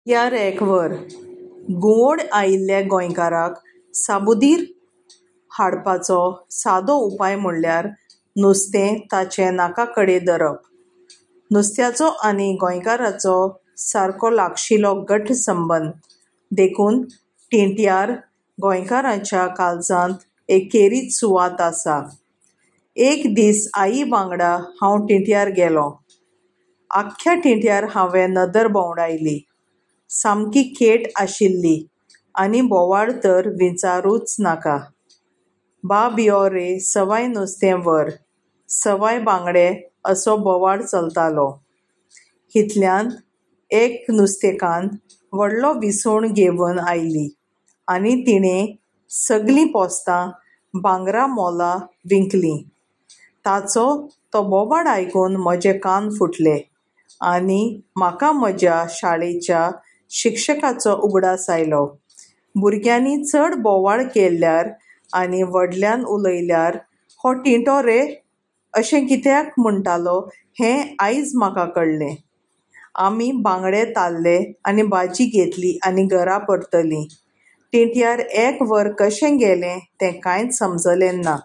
टिंट्यार एक वर. घुंवळ आयिल्ल्या गोंयकाराक साबुद्दीर हाडपाचो सादो उपाय म्हणल्यार नुस्तें ताच्या नाका कडेन धरप. नुस्त्याचो आनी गोंयकाराचो सारको लागशिल्लो घट्ट संबंद. देखून टिंट्यार गोंयकाराच्या काळजांत एक खेरीत सुवात आसा. एक दीस आई वांगडा हांव टिंट्यार गेलों. आख्ख्या टिंट्यार हांवें नदर भोंवडायली. सामकी खेट आशिल्ली आनी बोवाळ तर विचारूंच नाका. बाब यो रे सवाय नुस्तें व्हर, सवाय बांगडे असो बोवाळ चलतालो. इतल्यांत एक नुस्तेकान्न व्हडलो विसवण घेवन आयली आनी तिणें सगलीं पोस्तां भांगरा मोला विकलीं. ताचो तो बोवाळ आयकून म्हजे कान फुटले आनी म्हाका म्हज्या शाळेच्या शिक्षकाचो उगडास आयलो. भुरग्यांनी चड बोवाळ केल्यार आनी व्हडल्यान उलयल्यार हो टिंटो रे अशें कित्याक म्हणटालो हें आयज म्हाका कळ्ळें. आमी बांगडे ताल्ले आनी भाजी घेतली आनी घरा परतलीं. टिंट्यार एक वर कशें गेलें तें कांयच समजलें ना.